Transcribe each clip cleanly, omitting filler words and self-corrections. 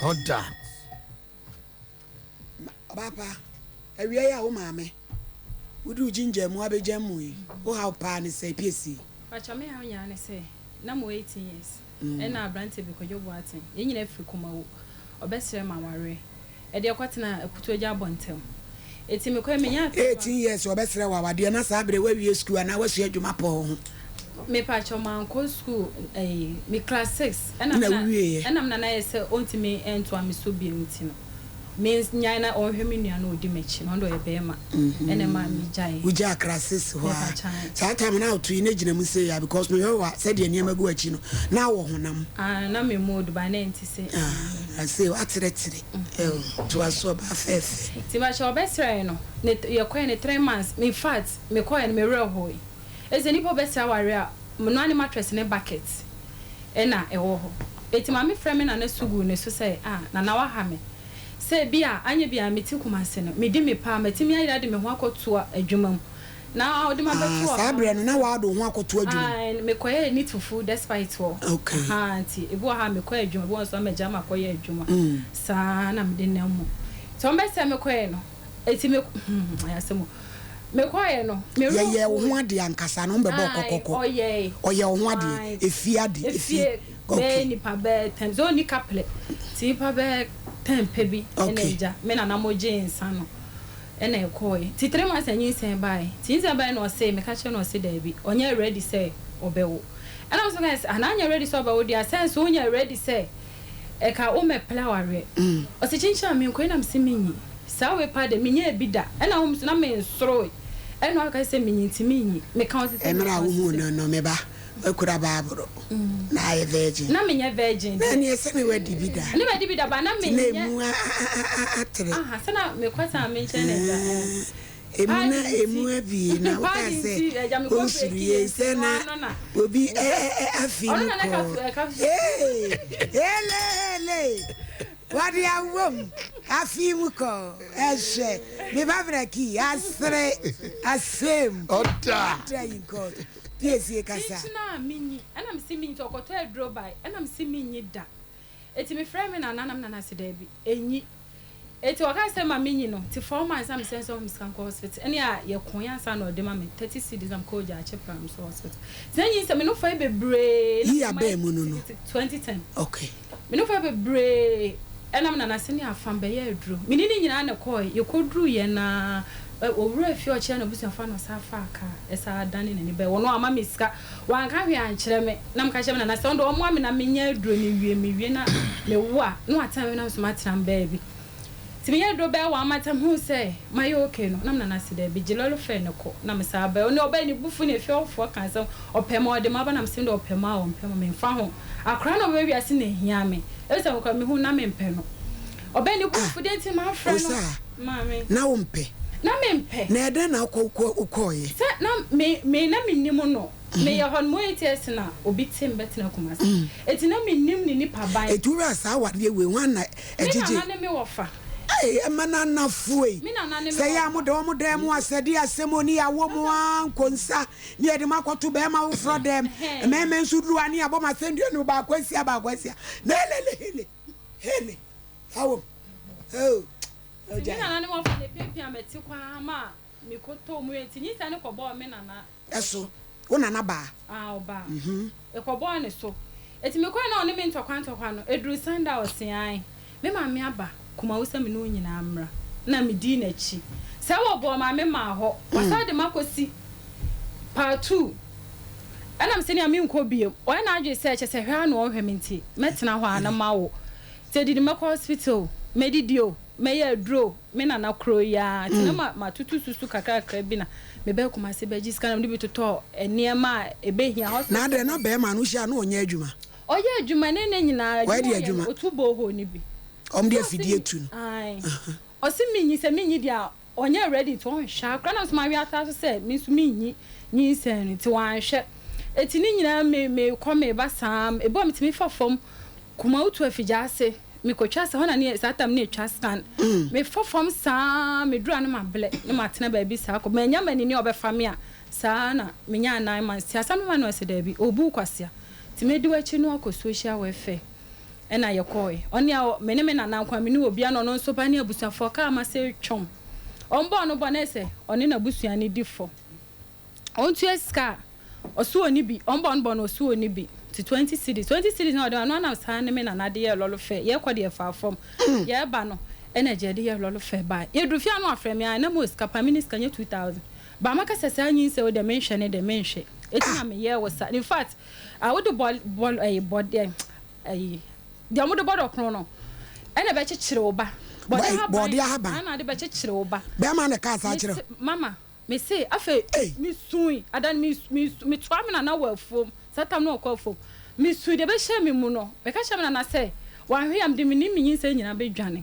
Ɔda. Ɔbaapa, awia yi a wo maame wode wo ginger mu abɛgya mu yi, wo haw paa ne sɛ piesie? Pakyɛ me haw nyinaa ne sɛ na mewɔ 18 years ɛna abranteɛ bi Kwadwo Boateng yɛn nyinaa firi Kumawu ɔbɛsrɛ me awareɛ ɛdeɛ kɔtena Akutuagya abɔntam eti mekɔɛ menyaa 3 18 months. years ɔbɛsrɛ wo awadeɛ na saa berɛ woawie sukuu anaa woasua adwuma pɔɔ ho. Mepakyɛw mankɔ sukuu ɛyi me class 6 ɛna Na me na wowieɛ. ɛna me nana yɛ sɛ ɔntumi ntoa me so bio nti no me nyae na ɔnhwɛ me nua no ɔdi m'akyi no ɔno deɛ ɔyɛ bɛɛma ɛna ɛmaa me gyae. Wogyaa class 6 hɔ a Mepakyɛw. saa time no a woto yi na gyina mu sei a because mehwɛ wo a sɛdeɛ nneɛma gu w'akyi no na wɔ honam. Ah na me mu odu but na ɛnte sɛ Ah sei woaterɛterɛ oh toa so ɔbaa fɛɛfɛ. Nti mepakyɛw ɔbɛsrɛɛ no ne yɛkɔɛ no 3 months infact mekɔɛ no me werɛ hoe. Ese nipa ɔbɛsɛ aware a, noa ne mattress ne bucket na ɛwɔ hɔ. Eti maame frɛ me nana su guu ne so sɛ, ah nana waha me. Sɛ bi a anyɛ bi a mete Kumasi no, medi me pɛ a matumi ayera de me ho akɔto adwuma mu. Na ɔde Ah mabɛto saa ɔhaw berɛ mu no na saa. woade wo ho akɔto adwuma mu? Ae, mekɔyɛɛ ne tufu despite hɔ. Ahaa nti ebi wɔ hɔ a mekɔ adwuma, ebi wɔ hɔ nso a magya makɔyɛ adwuma. Saa na mede nam mu. Nti ɔmbɛsɛ mekɔɛ no, Eti me hmm ayɛ asɛm o. Mekɔeɛ no, me werɛ Yɛyɛɛ wo ho hoeɛ. adeɛ ankasa na wɔbɛbɔɔ Ae, kɔkɔkɔ. ɔyɛe. Ɔyɛɛ wo ho adeɛ, Ae. efie ade, efie. Efie bɛyɛ Okay. nipa bɛyɛ 10, sɛ ɔnni kaplɛ, nti nipa bɛyɛ 10 pɛ bi ɛna Okay. agya, me nana mo gyee nsa no ɛna ɛkɔeɛ. Nti 3 months na nyinsɛn baeɛ. Nti nyinsɛn baeɛ na ɔse, meka kyerɛ no ɔse daabi, ɔnyɛ ready sɛ ɔbɛwo. Ɛna me nso mekae sɛ, ah na anyɛ ready sɛ ɔbɛwo deɛ a, sɛ nso wonyɛ ready sɛ ɛka wo mɛpla awareɛ. Ɔse kyinkyin a menkɔ yi na mese menyi. Saa wei paa deɛ menyɛɛ bi da. Ɛna hom nso na mensoroe. Ɛna ɔka sɛ menyi nti menyi. Meka ɔse sɛ Mmerɛ meka a ɔse wohuu sɛ. no no, me ba, woakura Bible na ayɛ virgin. Na menyɛ virgin Na deɛ. ɛneɛ sɛ me wadi bi da. Ne madi bi da but na Nti na menyɛ. ɛmu atere. Aha, sɛ na mekɔ taa me nkyɛn na agya ɛɛ. Emu Paadi na nti, emu abie na wokaa paadi sɛ nti agya mekɔ onsuro breaki yei yɛ nti sɛ no na ano na. obi afi Ɔno mu na na kɔɔ. ɛka so. Ee, hele hele, wɔde awom afi mu kɔɔ. Ɛhwɛ, me ba brɛki asere asɛm. Ɔda. Ɔda yi nkɔ piesie kasa. Kyinkyin a menyi, ɛna mese menyi nti ɔkɔtɔ aduro bae, ɛna mese menyi da. Eti mefrɛɛ me nana na me nana se daabi, enyi. Eti ɔkaa sɛ ma menyi no, nti 4 months na mesɛn sɛ ɔmfa me sika nkɔ hospital, ɛne a yɛkoe ansa na ɔde ma me 30 cedis na mekɔɔ Gyaakye Prime so hospital. Nti na nyinsɛn me nufu ayɛ bebree na Yi mema abɛn mu no no. kitikiti 2010. Me nufu ayɛ bebree ɛna me nana se ne afa bɛyɛ aduro. Me ne ne nyinaa na ɛkɔɔe, yɛkɔduruiɛ no ara owura fie a ɔkyerɛ n'abusuafoɔ na ɔsan faa car ɛsan dane n'ani bae, ɔno wamma me sika, wanka hwee ankyerɛ me, na meka kyerɛ me nana sɛ ɔno deɛ ɔmmoa me na menyɛ aduro no nwie, mewie na mewo a na watena me na me nso matena me baabi. Nti meyɛɛ aduro bɛyɛ one month a mehuu sɛ mayɛ okay no, na me nana se daabi gye lɔre fare no kɔ, na mesan bae. Ɔno ɔbae ne bo fu na efie hɔfoɔ kaa sɛ ɔpɛ me a ɔde m'aba na mese me deɛ ɔpɛ me a ɔmpɛ me memfa ho, akwadaa no a ɔbɛba wiase na ɛhia me, ɛfiri sɛ me koraa mehu no na mempɛ no. Ɔbae ne bo Ah, fu deɛ nti mamfrɛ no Osaa, maame. na wompɛ? Na mempɛ. Na ɛdɛn na wokɔ wokɔ wokɔeɛ? Sɛ na me me na mennim no. Meyɛ hɔ no mo 8 years na obi te me bɛtena Kumasi. Eti na mennim ne nipa ban. Eti wura saa awadeɛ wei hwan na Me ɛgyegye? nana ne me wɔfa. Ei ɛma nanafoɔ yi Me nana ne me sɛ yɛ a wɔfa. mo da wɔn dan mu asɛdeɛ asɛm o ne yɛawo mo ara nkonsa ne yɛde mo akɔto bɛrima foforɔ dɛm Ɛhɛn. mmarima nso duru a ne yɛabɔ mo asɛnnua no baako asia baako asia na helele hele hele fa wɔm oh Nti me ogyae. nana ne me wɔfa na epiapia m'ati koraa ma mekɔtɔɔ mu yɛ nti nyinsɛn no kɔbɔɔ me nana Ɛso so. wo nana baa? Ah ɔbaa. Ekɔbɔɔ ne so. Eti mekɔe na ɔne me ntɔkwa ntɔkwa no, eduru Sunday a ɔse ae, me maame aba Kumawu sɛ me ne wo nyinaa mmra. Na medii n'akyi. Sɛ wɔbɔɔ maame maa hɔ, wasan de m'akɔsi part two. Ɛna mese nea menkɔ biom. Ɔyɛ n'adwene sɛ kyerɛ sɛ hwɛ ara na ɔnhwɛ me nti mɛtena hɔ ara na mawo. Nti edidi mɛkɔ hospital o, mɛdidi o, mɛyɛ aduro o, me nana koro yi ara nti na ma matoto susu kakrakra bi na mebɛɛ Kumasi bɛgye sika na mede bi totɔɔ nneɛma a ɛbɛhia Na hospital adɛn na no. bɛrima no wohyia no na ɔnyɛ adwuma? Ɔyɛ adwuma ne ne nyinaa Ɔyɛ adwuma deɛ ɔyɛ no adwuma? ɔtu borehole no bi. Ɔmo de Sɛ ɔse afidie me tu no? ae ɔse menyi sɛ menyi deɛ a ɔnyɛ ready nti ɔnhwɛ akora na nso mawe ataa so sɛ me nso menyi nyinsɛn no nti wanhwɛ eti ne nyinaa me mekɔ meba saa ebi wɔ metumi fa fam Kumawu to afigya ase mekɔtwa sɛ hɔ na ne saa tam ne etwa scan mefa fam saa meduru a ne mablɛ ne matena baabi saa kɔ manya m'ani ne ɔbɛfa me a saa na menya 9 months ti asɛm no ma no ɛsɛ daabi obu kwasea nti medi w'akyi no akɔ social welfare. Ɛna yɛkɔɔe. Ɔne a me ne me nana nko ara, menni obiara na ɔno nso ba ne abusuafoɔ kaa ma sɛ twom. Ɔmbɔɔ no bɔ na ɛsɛ ɔne n'abusua no di fɔ. Ɔntua sika a, ɔse ɔnni bi. Ɔmbɔɔ no bɔ no ɔse ɔnni bi. Nti 20 cedis. 20 cedis no a ɔde ma no, ɛno ara na saa ne me nana de yɛɛ lɔre fare. Yɛrekɔ deɛ yɛfaa fam. Yɛreba no, ɛna agya de yɛɛ lɔre fare baeɛ. Yɛduru fie a na wafrɛ me, ae na mewɔ sika paa, menni sika nyɛ 2000. But maka sɛ saa nyinsɛn wei deɛ menhwɛ ne deɛ menhwɛ. Eti na meyɛɛ wo saa. In fact, ah wode bɔ bɔ ɛyi bɔdeɛ ɛyi deɛ wɔde bɔ dɔkono no ɛna ɛbɛkyekyere wo ba. Bɔdeɛ ahaban. Bɔdeɛ ahaban. Ɛna ade bɛkyekyere wo ba. Bɛrima na ɛkaa saa kyerɛ wo. Mama mese afei mesui ada no me me metoa me nana wɔ afuom saa tam no ɔkɔ afuom mesui deɛ ɛbɛhyɛ me mu no meka kyerɛ me nana sɛ wanhwɛ a mede me ne me nyinsɛn nyinaa bɛdwane.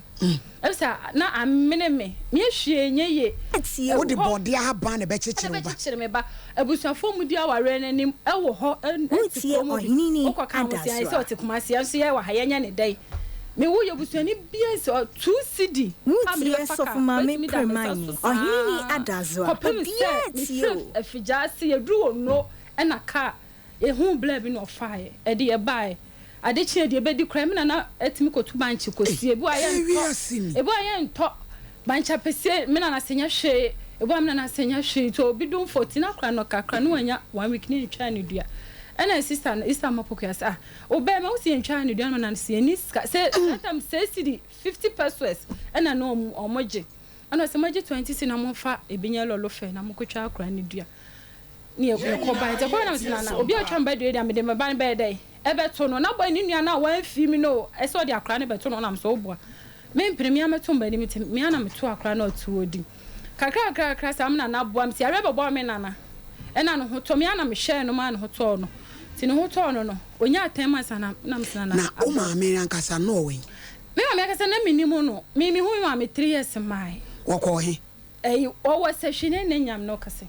Efisɛ na amene me. Menyɛ hwee nyɛ yie. Wode borɔdeɛ ahaban na ɛbɛkyekyere wo ba. Ɛbɛkyekyere me ba. Abusuafoɔ a wɔdi awareɛ no anim wɔ hɔ te Woretie kurom bi. Ɔheneni Wokɔka ho sɛ, Adasoa. sɛ ɔte Kumasi, yɛn nso yɛwɔ ha, yɛnyɛ no dɛn? Mewoeɛ, busuani biara nsi hɔ. 2 cedi a mede Woretie bɛfa Sɔfo kaa Maame bɛtumi da me nsa Premaini, so Ɔheneni saa ara Adasoa. kɔpem sɛ Obiara tie mefiri o. Afigya ase, yɛduru Ondo na kaa Yɛhuu blɛ bi na ɔfaeɛ ɛde yɛ baeɛ. Ade kyeeɛ deɛ ɛbɛdi koraa me nana tumi kɔtu bankye kɔsie. Ebi wɔ a yɛntɔ, ebi wɔ a yɛntɔ bankye apɛsie me nana se nyɛ hwee, ebi wɔ a me nana se nyɛ hwee. Nti obi dum 14 akora no kakra na wanya one week na yɛntwaa no dua. Ɛna sister no, Easter Mapokua se ah wo bɛɛma wo se yɛntwaa no dua na me nana se yɛnni sika. Sɛ saa time sɛ cedi 50 pesos ɛna na ɔmo gye. Ɛna ɔse moagye 20 cedi na momfa ebi nyɛ lɔlo fare na monkɔtwa akora no dua. Ne yɛkɔ bae. Nti ɛkɔɔ na mese Nana, obi a ɔtwa me ba dua yi deɛ mede me ba no bɛyɛ dɛn? Ɛbɛto no. Na boy ne nua no a wamfii me no o, ɛsɛ ɔde akwadaa no bɛto no. Na mese woboa. Mempene, me ara mɛto me ba no nti me ara na meto akwadaa no a ɔte hɔ di. Kakra kakra kakra saa me nana boa me. Nti yareɛ bɛbɔɔ me nana. Ɛna ne ho tɔ me ara na mehwɛɛ no maa ne ho tɔɔ no. Nti ne ho tɔɔ no no, ɔnyaa ten months na na mese Nana Na wo abrɛ. maame ankasa na ɔwɔ he? Me maame ankasa na mennim no. Me mehu me maame 3 years mae. Wɔkɔɔ he? Ɛyi ɔwɔ sɛhwi ne ne nyam no kɛse.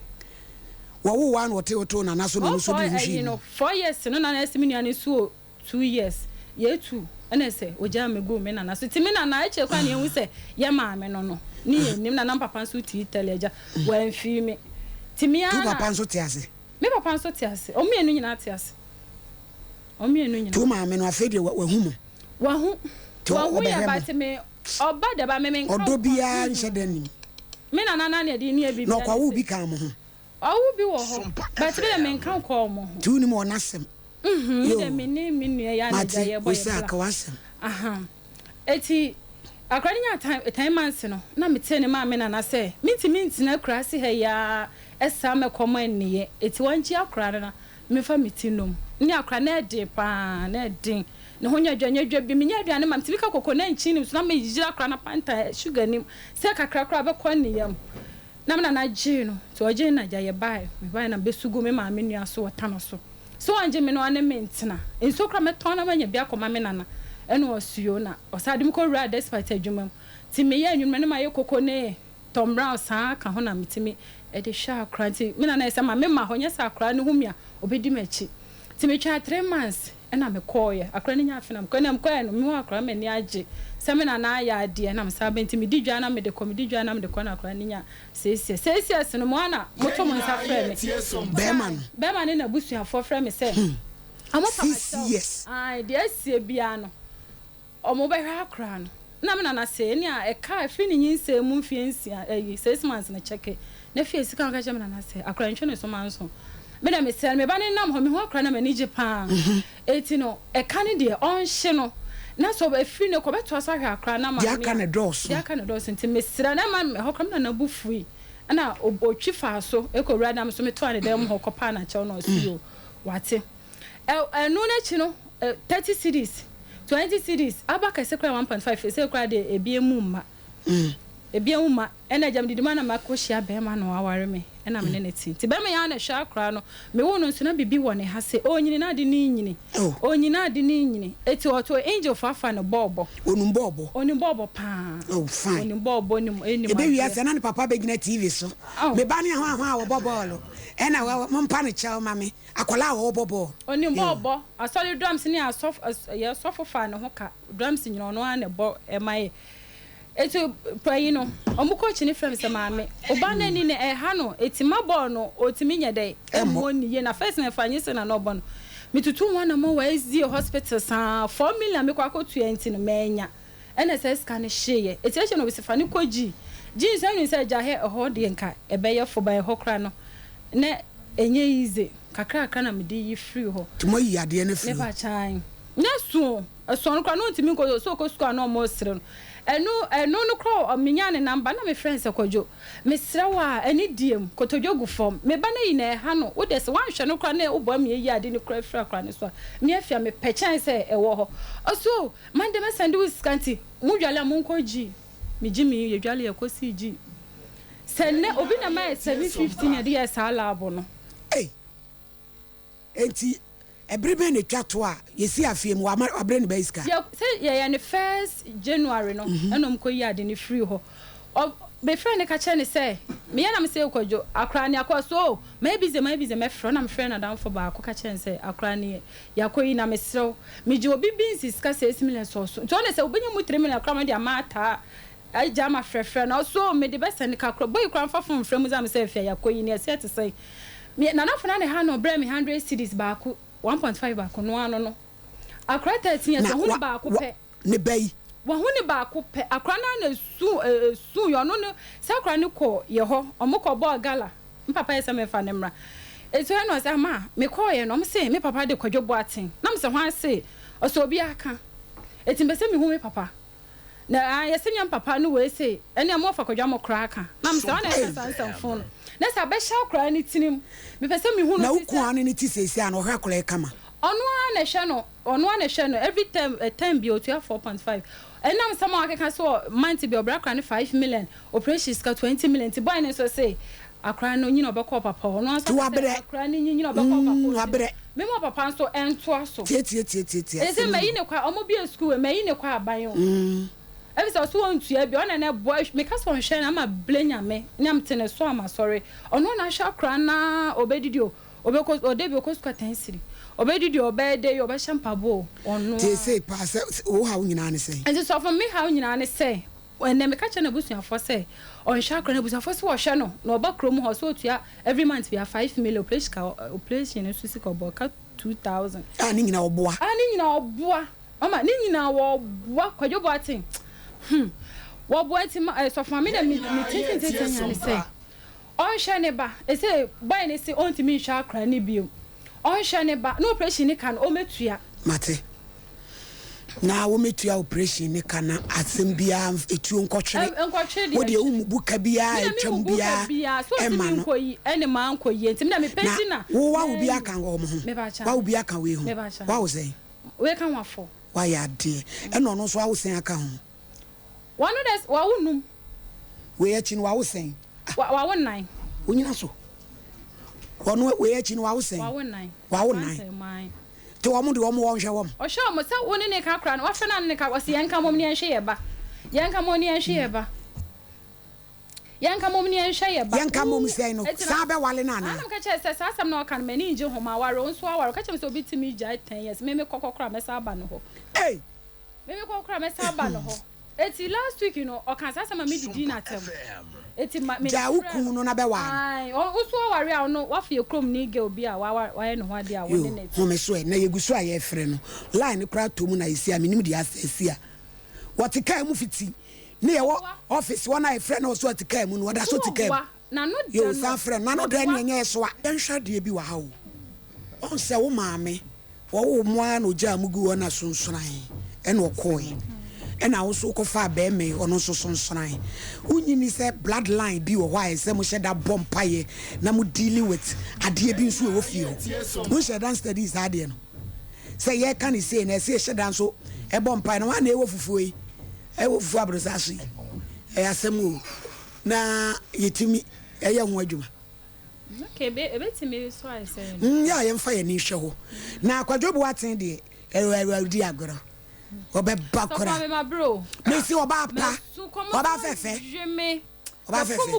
Wɔwoo wo a na ɔte wo too nana so na ɔno nso de ne ho Ɔfɔ hwii ɛyi mu. no 4 years no na na ɛsɛ me nua no nso wɔ 2 years yɛ tu ɛna ɛsɛ ogyaa me guu me nana so ti me nana ɛkyɛ kwan na yɛhu sɛ yɛ maame no no ne yɛ nim na na papa nso ti Italy agya wɔamfii me ti me Tu ara na papa nso te ase. Me papa nso te ase wɔn mmienu nyinaa te ase wɔn mmienu Tu nyinaa. maame no afei deɛ wahu mo. Wahu Nti wahu yɛ ɔbɛhwɛ mo. but me ɔba deɛ ba me menka Ɔdɔ wo biara nhyɛ da nnim. Me nana na na ɛde ne yɛ Na biribiara ɔkɔwoo ne bi se. kaa mo ho. Ɔwo bi wɔ hɔ but me deɛ menka nkɔɔ mo ho. Nti wonim wɔn asɛm. Mhm, me Yoo deɛ me ne me nua yi a na mate agya yɛbɔ yɛ Osi bra. aka w'asɛm. Aha eti akora no nyaa ten 10 months no na metee ne maame nana sɛ mentumi ntena akuraase ha yi ara ɛsaa mɛkɔ mo nneyɛ eti wɔngye akora no na memfa me ti nnom ne akora no ɛden paa na ɛden ne ho nyɛ dwa nyɛ dwa bi menyɛ aduane ma metumi ka koko na nkyen nim so na meyere akora no apanta sugar nim sɛ kakra koraa bɛkɔ ne yam na me nana gyee no nti ɔgyee no na agya yɛbae mebae na mebesu gu me maame nua so wɔ tano so sɛ ɔngye me na ɔne me ntena nsuo koraa mɛtɔn na manya bi akɔma me nana ɛna ɔsuo na ɔsan de me kɔwuraa despite adwuma mu nti meyɛ anwummerɛ no mayɛ koko ne Tom Brown saa ka ho na metumi de hwɛ akora nti me nana yɛ sɛ ma me ma hɔ nyɛ sɛ akora no hu me a ɔbɛdi m'akyi nti metwaa 3 months ɛna mekɔɔyɛ akora no nya afe na mekɔɛ na mekɔɛ no mehu akora m'ani agye sɛ me nana ayɛ adeɛ na mesan bɛ nti medi dwa na mede kɔ medi dwa na mede kɔ na akora no nya 6 years 6 years no mo ana moto mo nsa frɛ me. Bɛrima no. Bɛrima ne n'abusuafoɔ frɛ me sɛ ɔmo pa Six makyɛw years. Ae deɛ asie biara no ɔmo bɛhwɛ akora no na me nana sɛ ɛne a ɛka ɛfiri ne nyinsɛn mu mfeɛ 6 ɛyi 6 months no kyɛke na fie sika no ka kyerɛ me nana sɛ akora ntwe ne so ma nso me dɛ mesrɛ no me ba ne nam hɔ mehu akora na m'ani gye paa eti no ɛka ne deɛ ɔnhye no na sɛ ɛfiri ne kɔ bɛtoa so ahwɛ akora na Deɛ maame aka a no dɔɔso. Deɛ aka no dɔɔso nti mesrɛ no ɛma ɛhɔ kora me nana bu fui ɛna ɔtwi faa so ɛkɔ wura dam so metoa ne dan mu hɔ kɔpaa n'akyɛw na ɔsi o wate ɛno n'akyi no 30 cedis 20 cedis aba kɛse koraa 1.5 ɛsɛ koraa deɛ ebi emu mma ebi emu mma. Ɛna agya me didi mu ana makɔ hyia bɛrima na waware me ɛna me ne ne te nti bɛrima yi ara na ɛhwɛ akora no me wo no nso na bibi wɔ ne ha sɛ onyini na ade ne nyini onyini na ade ne nyini eti ɔto angel fo afa ne bɔɔbɔ. Onum bɔɔbɔ. Onim bɔɔbɔ paa. Oh fine. Onim bɔɔbɔ nim enim Ebe adeɛ. wiase na ne papa bɛgyina TV so. Oh. Me ba ne ahwan ahwan a wɔbɔ bɔɔlo. Ɛna wa mo mpa ne kyɛw ma me. Akwadaa a wɔbɔ bɔɔlo. Onim bɔɔbɔ. Asɔre drums ne asɔfo yɛ sɔfo fa ne ho ka drums nyina ɔno ara na ɛbɔ ɛma yɛ. Eti panyin no ɔmo coach ne frɛ me sɛ maame ɔba no ani no ɛha no eti ma bɔɔl no otumi nyɛ dɛ ɛmmɔ ne yie na first na ɛfa nye sɛ na na ɔbɔ no. Metutuu ho anammɔn wɔ SDA hospital saa, 4 million a mekɔ akɔtua nti no, mannya. Ɛna saa sika no hyeeɛ. Ɛti akyire no wɔse fa no kɔ G. G nso ɛnwene sɛ agya hɛ ɛhɔ deɛ nka ɛbɛyɛ fo but ɛhɔ koraa no na ɛnyɛ easy. Kakrakra na mede yi firii hɔ. Nti moayi adeɛ no afiri hɔ? Mepa kyan. Nyɛ so o. Ɛsoɔ no koraa na ɔntumi nkɔ sɛ ɔkɔ sukuu a na wɔresere no. Ɛno ɛno no koraa menyaa ne number na mefrɛ no sɛ Kwadwo mesrɛ wo a ɛne diem kotodwe gu fam. Me ba no ayi na ɛha no wo deɛ sɛ woanhwɛ no koraa na woboa me ayi ade no koraa afiri akwadaa no so a me afie a mepɛ kyɛn sɛ ɛwɔ hɔ. Ɔse oh Monday mɛ sɛnde wo sika nti mo dwale a monkɔ gyi. Me gye me yɛ dwale yɛ kɔ sii gyi. Sɛ nnɛ obi na ma yɛ 750 na yɛde yɛɛ saa lab no. Ei! Enti ɛbere bɛn na etwa to a yɛsi afeɛ mu wama wabrɛ ne ba yi sika? Yɛ sɛ yɛyɛ no first January no ɛna ɔmo kɔ yi ade no firi hɔ. Ɔ me frɛ no ka kyerɛ no sɛ meyɛ na me sɛ Kwadwo akora ne akɔ so oh mayɛ busy mayɛ busy mɛfrɛ wo na me frɛ nadamfo baako ka kyerɛ no sɛ akora ne yɛakɔ yi na mesrɛ wo megye obi beans sika six million sɛ ɔso nti ɔno sɛ wobɛnya mu three million koraa ma de ama ataa Agya ma frɛfrɛ no ɔso mede bɛsɛne kakra boy koraa mfa phone mfrɛ mu dza mesɛ afia yakɔ yi ne ɛsɛ ɛte sɛn me nanafo na ne ha no ɔbrɛ me hundred cedis baako 1.5 baako no ano no akora 13 years Na wahu wa ne baako wa pɛ ne ba yi. wahu ne baako pɛ akora no ara na esu esu yɛ ɔno no sɛ akora no kɔ yɛ hɔ ɔmo kɔ bɔɔ gala me papa yɛ sɛ mefa no mmra etu ɛna ɔsɛ ama mekɔɔ yɛ no ɔmo se me papa de kwadwo boaten na mesɛ hwan se ɔsɛ obi aka eti mpɛ sɛ mehu me papa Na ah yɛse nyɛ papa no wei se ɛnea mo ɔfa kwadwa mo koraa ka na mesɛ ɔna ɛka saa nsɛmfo no na sɛ abɛhyɛ akoraa no tirim mepɛ sɛ mehu Na no wo te kun sɛ. a ɔne no te seesei a na ɔhwɛ akwadaa yi kama? Ɔno ara na ɛhwɛ no ɔno ara na ɛhwɛ no every term eh, term bi otua 4.5 ɛnam nsɛm a wakeka sɛ month bi ɔbrɛ akora no 5 million operation sika 20 million nti boy no nso se akora no nyina ɔbɛkɔ ɔpapa hɔ ɔno ara Nti nso aka sɛ wabrɛ? akora no nyi nyina ɔbɛkɔ ɔpapa Mm, hɔ nti no wabrɛ. mema ɔpapa nso ɛntoa so. Tiatiatiatiatia Ɛsɛ asɛm mayi yi. ne kwa ɔmo bue sukuu wei mayi ne kɔ aban o ɛfisɛ ɔso ɔntua bi ɔna na ɛboa meka sɛ ɔnhwɛ no ama ble nyame na mete ne so a masɔre ɔno na ahwɛ akora na ɔbɛdidi o ɔbɛkɔ ɔda bi ɔkɔ sukuu atɛn siri ɔbɛdidi o ɔbɛyɛ dɛ yi ɔbɛhyɛ mpaboa o ɔno Tie a. sei paa sɛ wo haw nyinaa ne sɛn? Nti sɔfo me haw nyinaa ne sɛ ɛnɛ meka kyerɛ n'abusuafoɔ sɛ ɔnhwɛ akora no abusuafoɔ sɛ wɔhwɛ no na ɔba kurom hɔ sɛ ɔtua every month bia 5 million operation ka operation nso sika ɔbɔ ka 2000. A ne nyinaa ɔboa. A ne nyinaa ɔboa mama ne nyinaa wɔboa Kwadwo Boateng wɔboa nti ma eh, sɔfo maame dɛ me me tentententen nya ne sɛ ɔnhwɛ ne ba ɛsɛ boy ne se ɔntumi nhwɛ akora ne bio ɔnhwɛ ne ba na operation ne ka no ɔmɛtua. Mate. Na wɔmɛtua operation ne ka na asɛm biara etuo nkɔtwere. Nkɔtwere Wo deɛ deɛ womubu ka biara me na atwam memubu ka biara biara so ɛma ɔtumi no. nkɔ yi ɛne maa nkɔ yie nti me na mepɛ Na nti na wo wawo bi mayi aka wɔn ho. mebakyɛ Wawo bi aka wei ho. mebakyɛ Wawo sɛn? wei ka ho afɔ. Wayɛ adeɛ. Ɛna ɔno nso wawo sɛn aka ho? Wɔno dɛ wawo num. Wei akyi no wawo sɛn? Wawo nnan. Wonyina so. Ɔno wei akyi no wawo sɛn? Wawo nnan. Wawo nnan. Nti wɔn de wɔn wɔnhwɛ wɔn. Ɔhwɛ wɔn sɛ wo ne ne ka koraa no wafrɛ no a ne ne ka ɔsi yɛn ka mom ne yɛn hwɛ yɛ ba yɛn ka mom ne yɛn hwɛ yɛ ba yɛn ka mom ne yɛn hwɛ yɛ ba. Yɛn ka mom sɛn no saa bɛ wale no anaa. Anam ka kyerɛ sɛ saa asɛm na ɔka no m'ani ngye ho ma aware wo nso aware ɔka kyerɛ me sɛ obi tumi gyae 10 years me me kɔkɔ koraa mɛsa aba ne hɔ. Ei. Me me kɔkɔ koraa mɛsa aba ne hɔ. Eti last week no ɔka saa asɛm a me didi n'atɛm. Eti ma me Gyaa wo kun no na bɛware no. Ae ɔ wo so aware a ɔno wafa yɛ kurom ni girl bi a wawa wayɛ ne ho adeɛ a wo ne Yoo no te. home so ɛ na yɛgu so a yɛfrɛ no line no koraa tɔ mu na yɛsi a menim deɛ asɛ asi a wɔte kaa mu fiti ne yɛwɔ office hɔ na yɛfrɛ no ɔso ɔte kaa mu no ɔda so te kaa mu Ɔboa n'ano dɛ yoo no san frɛ no n'ano dɛ ɔboa. ne ɛnyɛ ɛso a. Yɛnhwɛ adeɛ bi wɔ ha o ɔhu sɛ wo maame Wɔwoo mo ara na ogyaa mo guu hɔ na sonsoran ɛna ɔkɔɔe. Ɛna wo nso wokɔfaa bɛɛma yi, ɔno nso sonsoran. Wonnye nni sɛ blood line bi wɔ hɔ a ɛsɛ mohyɛ da bɔ mpaeɛ na mo dealing with adeɛ bi nso ɛwɔ fie hɔ? Wonhyɛ da nstudy saa adeɛ no? Sɛ yɛka no sei no, ɛsɛ yɛhyɛ da nso ɛbɔ mpaeɛ na hwan na ɛwɔ fufuo yi? Ɛwɔ fufuo aborosa so yi? Ɛyɛ asɛm o. Na yɛtumi ɛyɛ ho adwuma. Okay, ebe ebetumi so ayɛ sɛ. Yɛ a yɛmfa yɛn ani nhwɛ hɔ. Na Kwadwo Boateng deɛ, ɛwɔ di agorɔ. Ɔbɛba kora. Sɔfo ma bro. Mesi ɔbaa pa. Ɔbaa fɛfɛ. Ɔbaa fɛfɛ.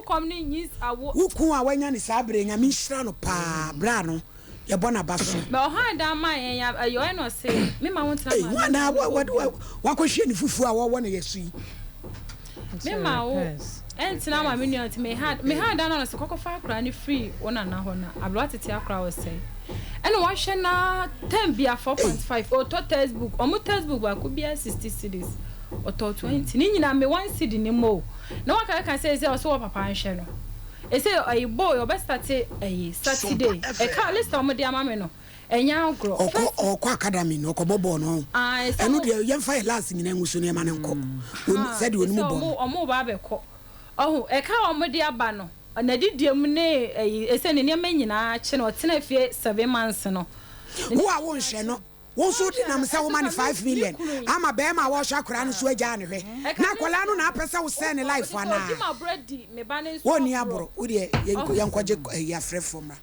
Wo kun a wanya ne saa bere Nyame nhyira no paa bra no yɛbɔ n'aba so. Bɛ ɔhan dan ma yɛn ya ɛyɛ ɔyɛ na ɔse me ma wo ntena Ei, ma me wana nua no hɔ bio. wakɔhwie ne fufuo a wɔwɔ no yɛ so yi. Me ma wo ntena ma me nua nti me ha me ha dan na ɔse kɔkɔfa akora no firi wo nana hɔ na aberewa tete akora ɔsɛe. Ɛna wahwɛ na term bia 4.5, ɔtɔ textbook, ɔmo textbook baako bia 60 cedis, ɔtɔ 20, ne nyinaa me 1 cedi ne mo o. Na waka ka sɛ ɔsɛ wɔ papa nhwɛ no, ɛsɛ ɛyi boy ɔbɛ start ɛyi Saturday. Ɛka list a ɔmo de ama me no, ɛnyɛ agorɔ. Ɔkɔ academy no, ɔkɔbɔ bɔɔl no. Ah, ɛsɛ ɛno deɛ, yɛmfa yɛ last nyinaa ngu so nneɛma no nkɔ sɛdeɛ onim bɔ no. Ɔmo ba abɛkɔ ɔho ɛka a ɔmo de aba no, n'adidie mu ne ɛyi, ɛsɛ ne nneɛma nyinaa kye no, ɔtena fie 7 months no. Wo a wonhwɛ no, wo nso wode nam sɛ woma ne 5 million ama bɛrima a wɔhwɛ akwaraa no so agyaa ne hwɛ na akwaraa no na apɛ sɛ wosɛe ne life anaa? Ɔdi ma aborɔ di me ba ne nso. Wɔnni aborɔ. Wodeɛ, yɛnkɔgye ɛyi afrɛfoɔ mmra.